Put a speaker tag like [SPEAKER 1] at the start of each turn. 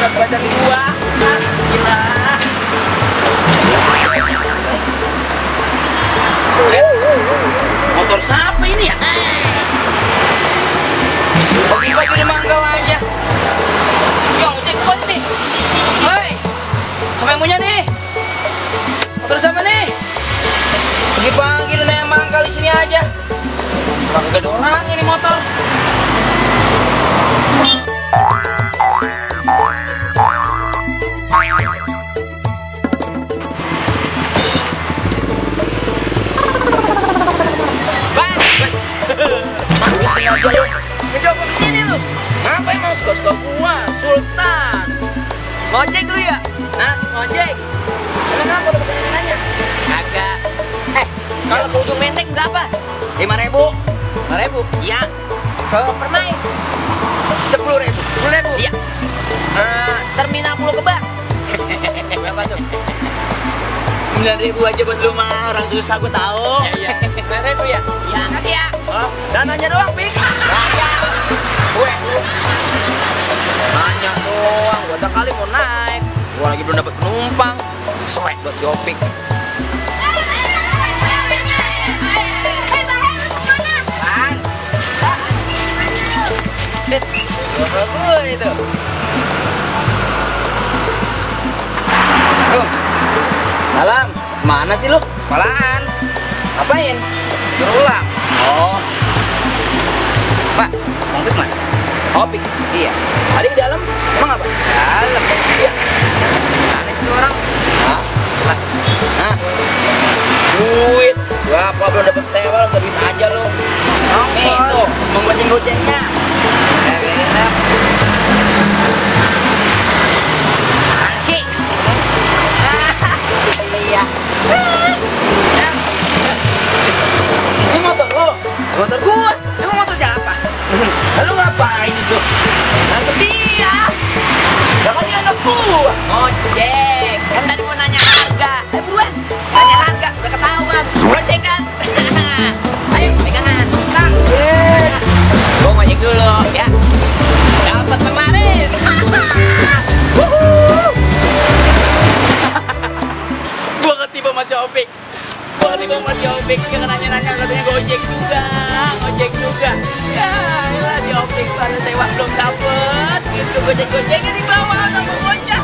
[SPEAKER 1] berat badan gua. Gila. Motor siapa ini ya? Pagi-pagi di manggal aja. Yo, ojek gua nih. Hei, siapa yang punya nih? Motor siapa nih? Pagi-pagi udah yang manggal di sini aja. Kurang gak ada orang ini motor. Aja lu, ngejawab di sini lu. Ngapain mau suka-suka gua, Sultan? Ngojek lu ya? Nah, ngojek. Emang apa lu pakai nanya? Agak. Kalau ke ujung Menteng berapa? 5.000. 5.000? Iya. Kalau permain? 10.000. 10.000? Iya. Terminal Pulau Gebang. Berapa tuh? 9.000 aja buat lu mah, orang susah gua tahu. Iya. 9.000 ya? Iya. Kasih ya. Oh, dananya doang, Pik. Nanya. Gue. Nanya doang, gua ada kali mau naik. Gua lagi belum dapat penumpang. Soek buat si Opik. Gue itu. Salam, mana sih lu? Sekolahan. Ngapain? Berulang. Oh. Pak, Opik mana? Opik? Iya. Tadi di dalam? Emang apa? Dalam. Iya. Mana itu orang? Hah? Hah? Duit. Gua apa belum dapet sewa, udah duit aja lu. Nih tuh, mau goceng-gocengnya. Beres. Asik. Iya. Ini motor lo? Motor gua? Emang motor siapa? Lalu ngapain itu? Nangkep dia. Jangan dia anak gua. Ojek. Kan tadi mau nanya harga. Buruan. Nanya harga. Udah ketahuan. Gocengan. Ayo, pegangan. Bang. Gua ngojek dulu ya. Dapat pemanis. Gua ketiba Mas Opik. Gua ketiba Mas Opik. Jangan nanya-nanya katanya gojek juga. Gojek juga. Ya, elah di Opik pada sewa belum dapet. Gitu gojek-gojeknya di bawah sama gojek.